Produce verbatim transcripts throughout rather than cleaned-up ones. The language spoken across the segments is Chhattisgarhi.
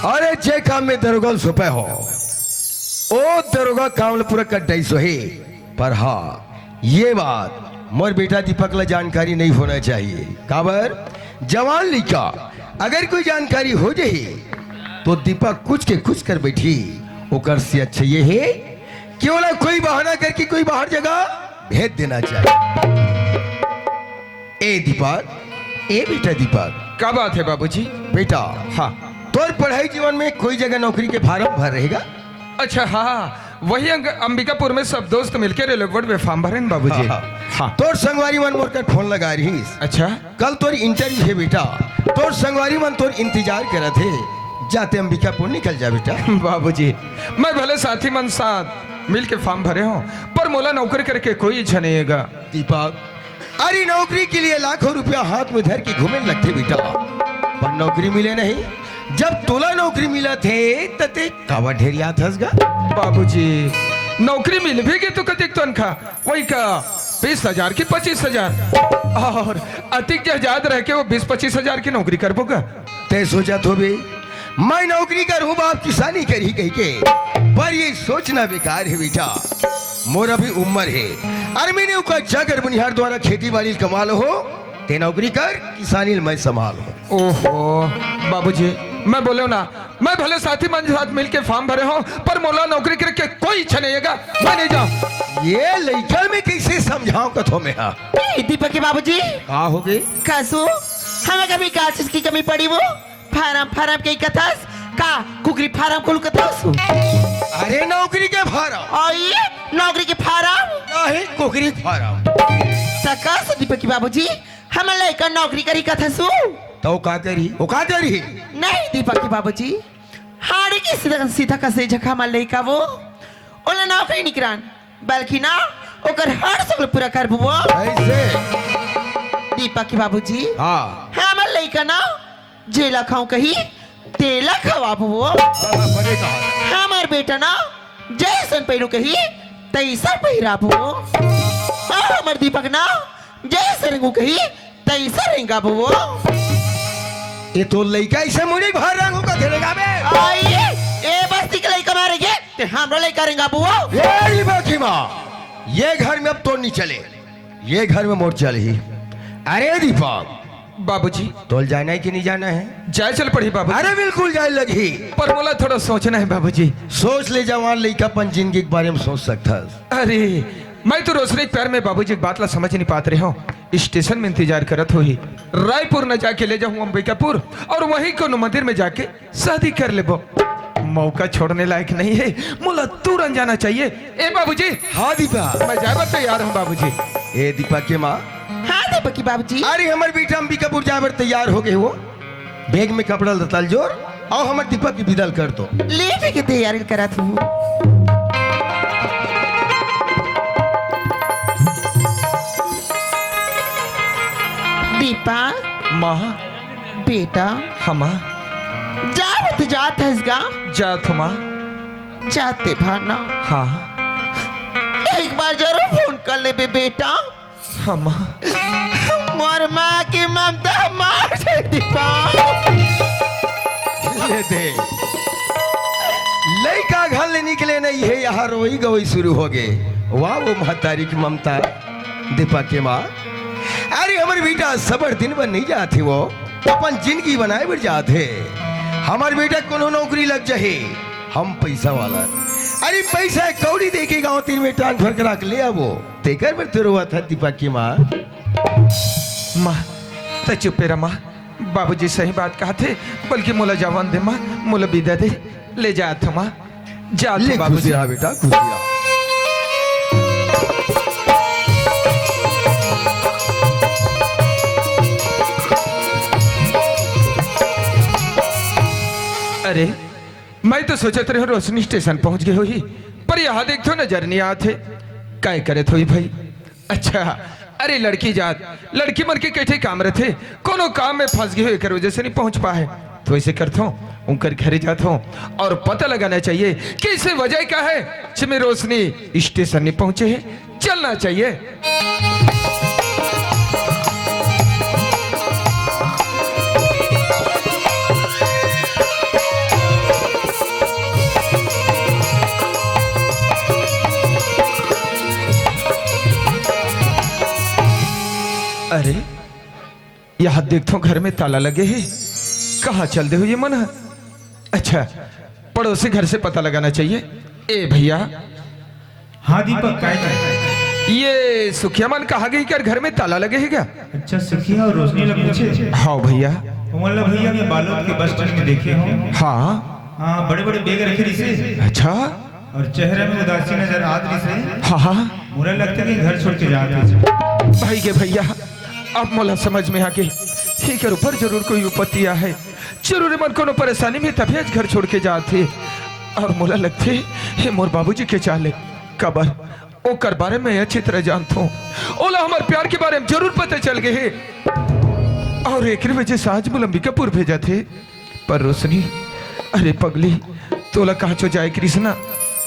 अरे, जे काम में दरोगा ल सौंपे हो, ओ दरोगा काम ल पूरा कर डरिस होही। पर हाँ, ये बात मोर बेटा दीपक ला जानकारी नहीं होना चाहिए। काबर, जवान लइका अगर कोई जानकारी हो जाही, तो दीपक कुछ के कुछ कर बैठी। ओकर से अच्छा ये हे कि ओला कोई बहाना करके कोई बाहर जगह भेज देना चाहिए। ए दीपक, ए बेटा दीपक। का बात है बाबूजी? बेटा, हाँ। तोर पढ़ाई जीवन में कोई जगह नौकरी के फार्म भर रहेगा? अच्छा, हाँ, वही अंग-, अंबिकापुर में सब दोस्त मिलके रेलवे बोर्ड में फार्म भरे हैं बाबूजी। हाँ, हाँ। हाँ। तोर संगवारी मन मोर कर फोन लगा रहिस। अच्छा। कल तोर इंटरव्यू है बेटा, तोर संगवारी मन तोर इंतजार करत हे। जाते अंबिकापुर निकल जा बेटा। बाबूजी, मैं भले साथी मन साथ मिलके फार्म भरे हों, पर मोला नौकरी करे के कोई इच्छा नहीं हे गा। दीपक, अरे, नौकरी के लिए लाखों रुपया हाथ में धर के घूमे लगथे बेटा, पर नौकरी मिले नहीं। जब तोला नौकरी मिलत हे, त तें काबर ढेरियात हस गा? बाबूजी, नौकरी मिल भी गे तो कतेक तनखा? वही का, बीस हजार कि पच्चीस हजार? और अतिक जहाजात रह के वो बीस पच्चीस हजार की नौकरी करबो गा? तें सोचत होबे, मैं नौकरी करहूं, बाप किसानी करही कहिके, पर ये सोचना बेकार हे बेटा। मोर अभी उम्र हे, अरे मैंने ओकर जाकर बनिहार द्वारा खेती बाड़ी ल कमा लहूं, तें नौकरी कर, किसानी ल मैं संभालहूं। ओहो, बाबूजी, मैं बोलेंव ना, मैं भले साथी मन साथ मिलके फार्म भरे हों, पर मोला नौकरी करे के कोई इच्छा नहीं हे गा, मैं नहीं जांव। ये लइका में कइसे समझांव कथों मैं हा? ए, दीपक के बाबूजी। का होगे? का सो, हमें कभी का चीज की कमी पड़ी वो? फार्म, फार्म के कथस? का कुकरी फार्म खोलूं कथस? अरे नौकरी के फार्म। अई, नौकरी के फार्म? नहीं, कुकरी फार्म। त का सो दीपक के बाबूजी, हमर लइका नौकरी करही कथस? त वो का करही? वो का करही? नहीं दीपक के बाबूजी, हाड़ी के सीधा, सीधा कस झखा हमर लइका वो, ओला नौकरी नइ करान, बल्कि ना, ओकर हर सौख ल पूरा करबो वो। कइसे? दीपक के बाबूजी, हाँ। हमर लइका ना, जेला खाऊं कही, तेला खवाबो वो। हाँ, हाँ, बने कहा। हमर बेटा ना, जइसन पहिरूं कही, तइसन पहिराबो वो। अउ हमर दीपक ना, जइसे रेंगहूं कही, तइसे रेंगाबो वो। ये तो लइका अइसे मुड़ी भर रेंगहूं कथे रेंगाबे। अई, ए बस्ती के लइका मारे के, तें हमरो लइका रेंगाबो वो। ए, ई बाकी माँ, ये घर में अब तोर नइ चले, ये घर में मोर चलही। अरे दीपक, बाबूजी। तोला जाना हे कि नइ जाना हे? जाए चल पड़ही बाबूजी। अरे बिल्कुल जाए लगही। पर मोला थोड़ा सोचना हे बाबूजी। सोच ले जवान लइका, अपन जिंदगी के बारे में सोच सकथस। अरे, मैं तो रोशनी के प्यार में बाबूजी के बात ला समझ नइ पात रहेंव। स्टेशन में इंतजार करत होही। रायपुर न जाके ले जाहूं अंबिकापुर अउ वहीं कोनो मंदिर में जाके शादी कर लेबो। मौका छोड़ने लायक नइ हे, मोला तुरंत जाना चाहिए। ए बाबूजी। हाँ दीपा। मैं जाए बर तैयार हूँ बाबूजी। ए दीपा के माँ। हाँ दीपा के बाबूजी। अरे हमर बेटा अंबिकापुर जाए बर तैयार होगे वो। बैग में कपड़ा लत्ता ल जोर अउ हमर दीपा के बिदा ल कर दो। ले भी के तैयारी करत हूँ। दीपा। माँ। बेटा। हाँ माँ। जावत जात हस गा? जात हूँ माँ। जाते भाना। हाँ। एक बार जरूर फोन कर लेबे बेटा। हाँ माँ। मोर माँ के ममता मार दे दीपा। ले दे। लइका घर ले निकले नइ हे, यहाँ रोई गवई शुरू होगे। वाह वो महतारी के ममता। दीपा के माँ, अरे हमर बेटा सबर दिन बर नइ जात हे वो, अपन जिंदगी बनाए बर जात हे। हमर बेटा कोनो नौकरी लग जाही, हम पइसा वाला, अरे पइसा कौड़ी देके गाँव तीर में ट्रांसफर करा के ले आबो। तेकर बर तो रोवत हस दीपा के माँ। माँ, तें चुप्पे रह माँ, बाबूजी सही बात कहत हे, बल्कि मोला जावन दे माँ, मोला बिदा दे, ले जात हूँ माँ। जा ले, बाबूजी। खुशी रहा बेटा, खुशी रहा। अरे, मैं तो सोचत रहेंव रोशनी स्टेशन पहुंच गे होही, पर यहाँ देख तो नजर नइ आत हे। काय करत होही भाई? अच्छा, अरे लड़की जात, लड़की मन के कइठे काम रहिथे, कोनो काम में फंस गे होही, एकर वजह से नइ पहुंच पाए। तो अइसे करथंव, उनकर घरे जाथंव अउ पता लगाना चाहिए कि अइसे वजह का हे, जेमे रोशनी स्टेशन नइ पहुंचे हे। चलना चाहिए। अरे, यहाँ देखथों, घर में ताला लगे हे। कहाँ चल दे हो ये मन ह? अच्छा, पड़ोसी घर से पता लगाना चाहिए। ए भैया। हाँ दीपक, काय काय? ये सुखिया मन कहाँ गई? कर घर में ताला लगे हे क्या? अच्छा, सुखिया और रोशनी लग पूछे। हाँ भैया। ओमन ला भैया मैं बालोद के बस स्टैंड में देखे हूँ। हाँ। हाँ, बड़े बड़े बैग रखे रिहिसे। अच्छा। और चेहरा में उदासी नजर आत रिहिसे। हाँ हाँ। मोला लगथे कि घर छोड़ के जात हे। भाई के भैया, अब मोला समझ में आगे, एकर ऊपर जरूर कोई उपत्ति आहे। जरूर एमन कोनो परेशानी में तभे आज घर छोड़ के जात हे। और मोला लगथे, हे मोर बाबूजी के चाल हे। काबर? ओकर बारे में अच्छी तरह जानथों। ओला हमर प्यार के बारे में जरूर पता चल गे हे। और एकरे वजह से आज मोला अंबिकापुर भेजत हे। पर रोशनी, अरे पगली, तोला कहाँ चो जाए कृष्णा,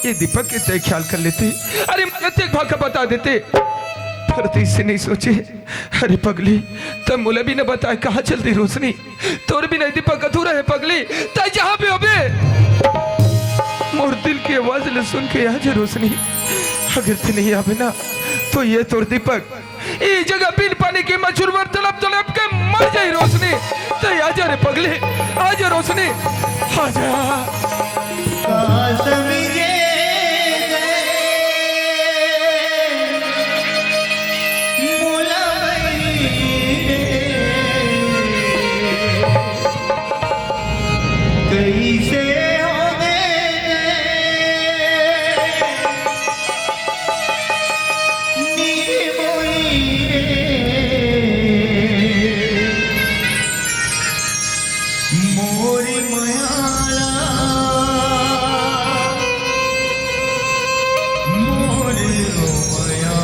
ये दीपक के तय ख्याल कर लेते। अरे, मैं तेक भाखा बता देते, पर तइसे नहीं सोचे। अरे पगली, तब मोला भी न बताए, कहाँ चल दी रोशनी? तोर बिना दीपक अधूरा हे पगली। तय जहाँ भी होबे, मोर दिल के आवाज ल सुन के आ जा रोशनी। अगर तय नहीं आबे ना, तो ये तोर दीपक ए जगह बिन पानी के मजूर बर तड़प तड़प के मर जाई रोशनी। तय आजा रे पगली, आजा रोशनी, आजा। कैसे हो गए मोरी मयाला, मोरी मयाला,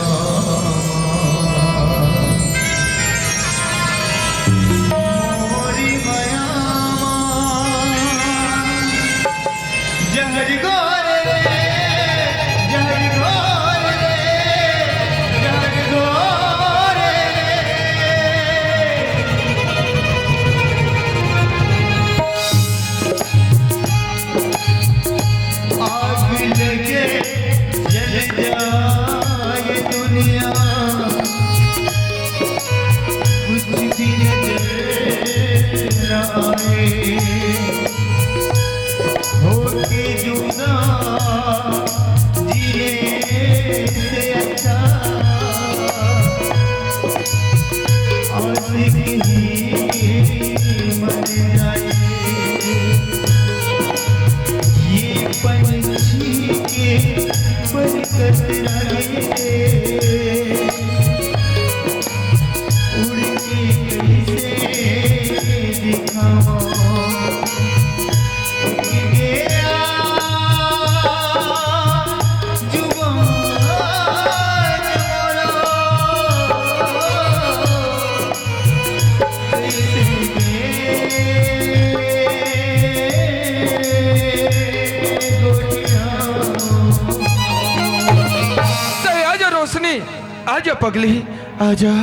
मोरी मयाला। जहर घोर रे, जहर घोर रे, जहर घोर रे। आग लगे जल जाए दुनिया, कुछ भी नजर आए। होके जुदा जीने से अच्छा आशिक ही मर जाए। ये पंछी के बरकत रहे। उड़ के कैसे दिखाऊं? गया जुबान मोरा। तय आजा रोशनी, आजा पगली, आजा।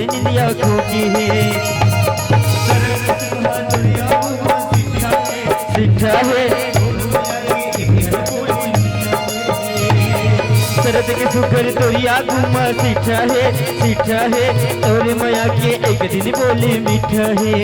निंदिया खो गे हे। सिट्ठा हे। सरद के सुघर तोर आगू म सिट्ठा हे, सिट्ठा हे। तोर मया के एक दिन बोली मीठा हे।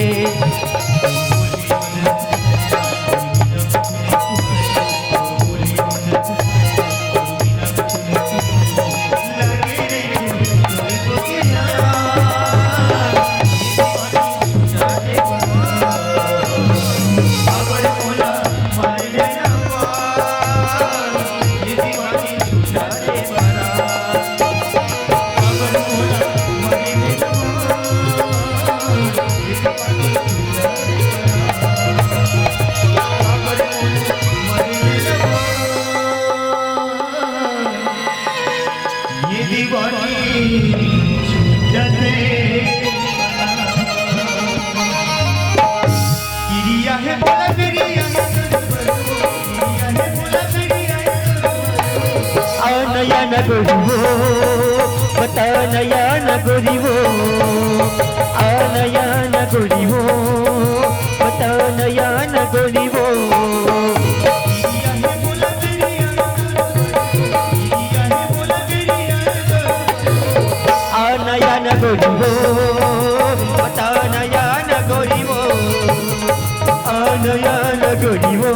ये दीवानी छूटते किरिया है बोला, किरिया है बोला, किरिया है बोला, किरिया है। आ नया न गोरी वो, बता नया न गोरी वो, आ नया न गोरी वो, बता नया न गोरी वो। आ नया न गोरी वो, बता नया न गोरी वो। आ नया न गोरी वो,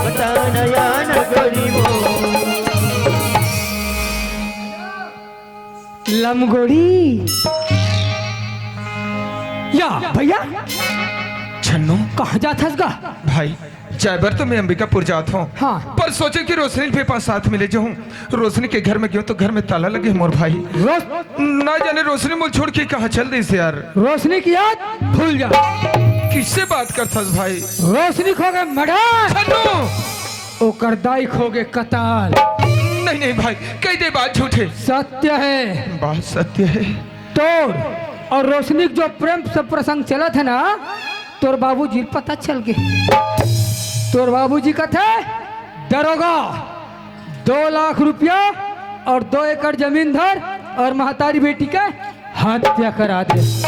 बता नया न गोरी वो। लमगोरी। या भैया, छन्नू। कहाँ जात हस गा? भाई, जाए बर तो मैं अंबिकापुर जात हूँ। हाँ। पर सोचे कि रोशनी के पास साथ मिले जाऊँ। रोशनी के घर में गयो तो घर में ताला लगे मोर भाई। रोश- ना जाने रोशनी मोल छोड़ के कहाँ चल दिस यार। रोशनी के याद भूल जा। किससे बात करथस भाई? रोशनी खो गे मर्डर। छन्नू। ओकर दाई खो गे कताल। नहीं, नहीं भाई, कह दे बात झूठ हे। सत्य हे। बात सत्य हे। तोर अउ रोशनी के जो प्रेम से प्रसंग चलत हे ना, तोर बाबूजी ल पता चल गे। तोर बाबूजी कथे, "दरोगा, दो लाख रुपया अउ दो एकड़ जमीन धर अउ महतारी बेटी के हत्या करा दे।"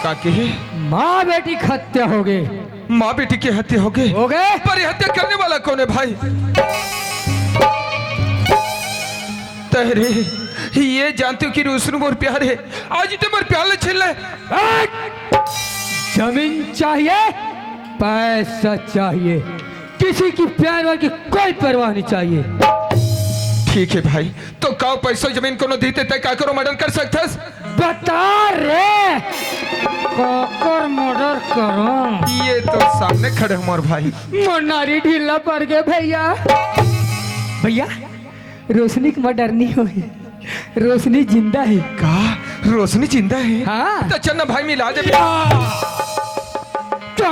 का कहे? माँ बेटी के हत्या हो गे। माँ बेटी के हत्या हो गे? हो गे। पर ये हत्या करने वाला कौन हे भाई? तहरे ये जानते हो कि रोशनी मोर प्यार हे, आज ते मोर प्यार ले छीन ले। हट! जमीन चाहिए, पैसा चाहिए, किसी की प्यार की कोई परवाह नहीं चाहिए। ठीक हे भाई, तो का पैसा जमीन कोनो देते तय का करो मर्डर कर सकथस? बता रे, काकर मर्डर करो? ये तो सामने खड़े हे मोर भाई। मोर नारी ढीला पड़ गे भैया। भैया, रोशनी के मर्डर नहीं होय, रोशनी जिंदा हे। का? रोशनी जिंदा हे? हाँ। तो चल ना भाई, मिला दे। चल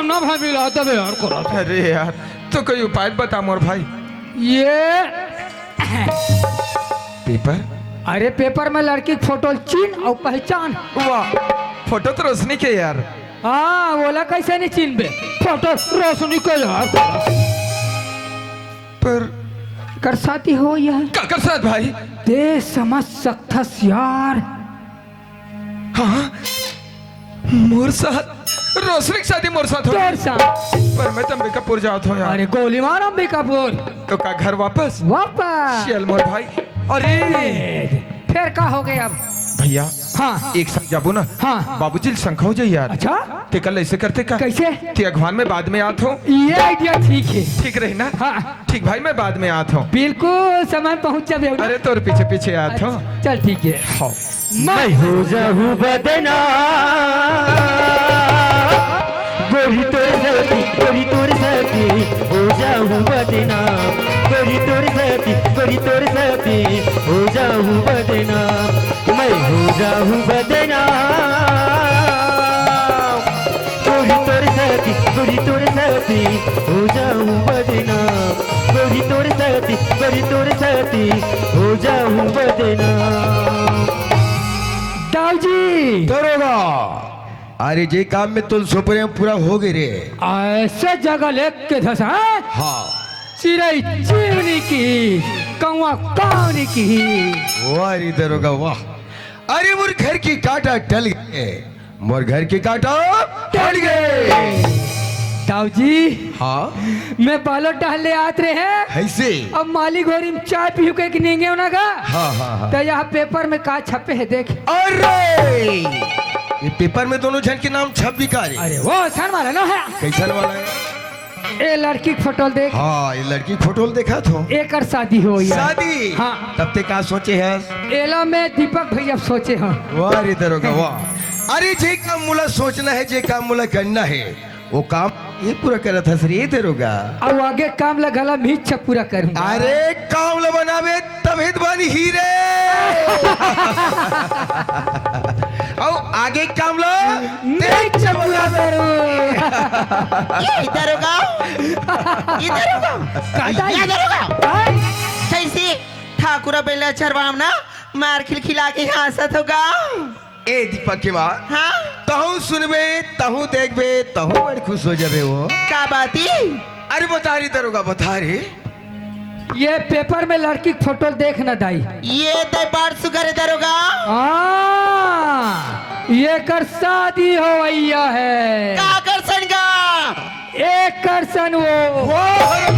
ना भाई, मिला दे यार, करा। अरे यार, तो कोई उपाय बता मोर भाई। ये पेपर? अरे पेपर में लड़की के फोटो चिन्ह अउ पहचान। वाह, फोटो तो रोशनी के यार। हाँ, ओला कैसे नहीं चिन्हबे? फोटो रोशनी के यार। पर कर साथी हो यार। का कर साथ भाई? ते समझ सकथस यार। हाँ, मोर साथ, रोशनी के शादी मोर साथ हो। तोर साथ। पर मैं तो अंबिकापुर जात हूँ यार। अरे गोली मार अंबिकापुर। तो का घर वापस? वापस। चल मोर भाई। अरे। फेर का हो गे अब? भैया, हाँ। एक साथ जाबो ना। हाँ। बाबूजी ल शंका हो जाही यार। अच्छा? ते कल ऐसे करते का? कैसे? ते अगवान में बाद में आत हो। ये idea ठीक हे। ठीक रही ना? हाँ। ठीक भाई, मैं बाद में आत हूँ। बिल्कुल समय पहुँच जाबे। अरे तोर पीछे पीछे आत हूँ। अच्छा, चल ठीक हे। हाँ। मैं हो जाहूँ बदनाम, गोरी तोर साथी, गोरी तोर साथी, हो जाहूँ बदनाम, गोरी तोर साथी, गोरी तोर साथी, हो जाहूँ बदनाम, मैं हो जाहूँ बदनाम। गोरी तोर साथी, गोरी तोर साथी, हो जाहूँ बदनाम, गोरी तोर साथी, गोरी तोर साथी, हो जाहूँ बदनाम। दाऊ जी। दरोगा, अरे जे काम में तुम सुपरे पूरा हो गए रे। ऐसे जगह लेके धसा। हाँ। चिरई चिरनी की, कौवा कावनी की। वाह रे दरोगा, वाह। अरे मोर घर के कांटा टल गे, मोर घर के कांटा टल गे। दाऊ जी, हाँ? मैं बालों टहले आत रहे। कैसे? अब माली घोरी में चाय पीहू के एक नींगे होना गा। हाँ, हाँ, हाँ। तो यहाँ पेपर में का छपे है देख। अरे, ये पेपर में दोनों झन के नाम छप भी का रे? अरे वो अइसन वाला ना है। कैसन वाला है? ए लड़की के फोटो ल देख। हाँ, ये लड़की के फोटो ल देखत हों। एकर शादी होई है। शादी? हाँ। तब ते का सोचे हस? एला मैं दीपक भैया सोचे हंव। वाह रे दरोगा, वाह। अरे जे काम मोला सोचना है, जे काम मोला करना है, वो काम ये पूरा करत हस रे दरोगा। अब आगे काम ला घला मीच पूरा करूंगा। अरे काम ला बनाबे तभे तो बनही रे। अउ आगे काम ला मीच पूरा करूं। ये दरोगा, ये दरोगा, का ये दरोगा। का? कैसे ठाकुर बेला चरवाम ना मार खिलखिला के हंसत होगा। ए दीपक के माँ, हाँ? तहूँ सुनबे, तहूँ देखबे, तहूँ बड़ खुश हो जाबे वो। का बात ही? अरे बता रे दरोगा, बता रे। ये पेपर में लड़की के फोटो देख न दाई। ये ते बड़ सुघर है दरोगा। हाँ, ये कर शादी होवइया है। का कर सन गा? एक कर सन वो। वो हर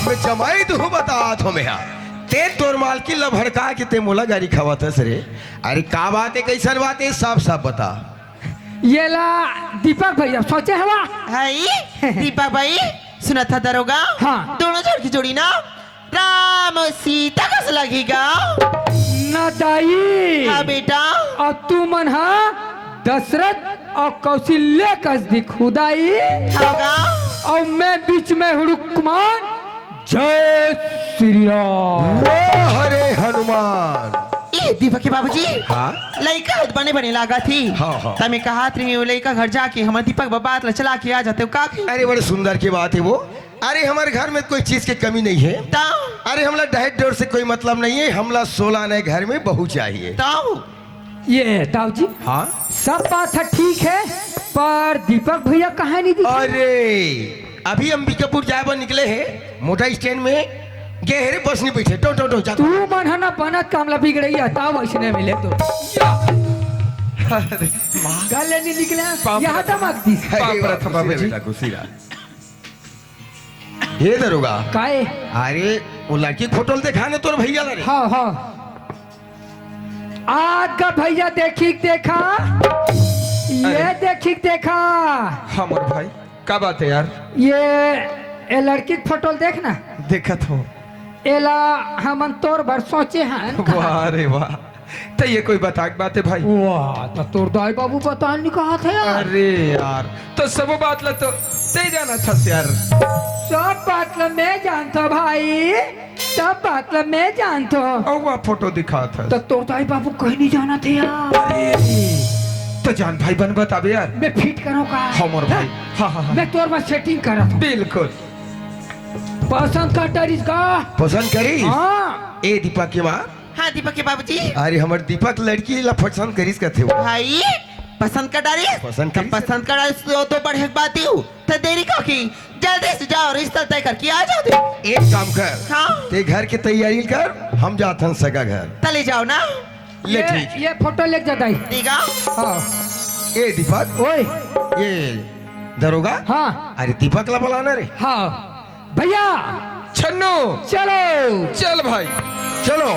मैं जमाई दूँ बतात हों मैं हा। ते तोर मालकिन ला भड़का के ते मोला गारी खवाथस रे। अरे का बात है, कैसन बात है, साफ साफ बता। ये ला दीपक भैया सोचे हवा। हई दीपक भाई, सुनत हा दरोगा? हाँ। दोनों जोड़ की जोड़ी ना राम सीता कस लगही गा। ना दाई। हाँ बेटा। अउ तुमन हा दशरथ अउ कौशल्या कस दिखहू दाई। हाँ गा। अउ मैं बीच में हुड़ुकमान। जय श्री राम। वाह रे हनुमान। ए दीपक के बाबूजी, हाँ? लइका होत बने बने लागत ही। हाँ, हाँ। त मैं कहत रही हूँ, लइका घर जाके हमर दीपक बा बात ला चला के आ जाते हो का कही? अरे बड़े सुंदर की बात है वो। अरे हमर घर में कोई चीज की कमी नहीं है। ताऊ? अरे हमला दहेज डोर से कोई मतलब नहीं है, हमला सोलह आने घर में बहू चाहिए। ताऊ? ये ताऊ जी, हाँ? सब बात है ठीक है, पर दीपक भैया कहाँ नहीं दिखे? अरे अभी अंबिकापुर जाए बर निकले है, मोटा स्टैंड में गे हे रे, बस नहीं बैठे, टो टो टो जा। तू मन है ना बनत काम ला बिगड़ैया, ताऊ वैसने मिले तो। अरे, माँ। गले नहीं निकला, पाप यहाँ रहा। तो मत दिस। अरे पाप रहा बाबूजी। बेटा, खुशी रहा। हे दरोगा। काहे? अरे, वो लड़की के फोटो देखा ना तोर भैया ला रे। हाँ, हाँ। आग का भैया देखी देखा, ये अरे। देखी देखा। हाँ मोर भाई, का बात है यार? ये, ये लड़की के फोटो देख ना। देखत हों। एला हमन तोर बर सोचे हन। वाह रे वाह, त ये कोई बता के बात है भाई? वाह, त तोर दाई बाबू बता नहीं कहा थे यार। अरे यार, त सब बात ला तो ते जानत हस यार। सब बात ला मैं जानता भाई, सब बात ला मैं जानता। अउ वो फोटो दिखात हस। त तोर दाई बाबू कहीं नहीं जानत हे यार। अरे, त जान भाई बन बताबे यार। मैं फिट करो का? हमर भाई। हाँ, हाँ, हाँ। मैं तोर बर सेटिंग करत हूँ। बिल्कुल। पसंद का डरिस का? पसंद करिस? हाँ। ए दीपक के माँ, हाँ, दीपक के बाबूजी। अरे, हमर दीपक लड़की ला पसंद करिस कथे वो। भाई, पसंद कर डारिस? पसंद करिस? पसंद कर डारिस तो, तो बढ़िया बात ही हूँ। तो देरी का की? जल्दी से जाओ, रिश्ता तय करके आ जाओ तुम। एक काम कर। हाँ। ते घर के तैयारी कर, हम जाथन सगा घर। चले जाओ ना। ले ये, ठीक है। ये फोटो लेके जाता है। ठीक है। हाँ। ए दीपक। ओए। ये दरोगा। हाँ। अरे दीपक ला बुलाना रे। हाँ। भैया। छन्नू। चलो। चल भाई। चलो।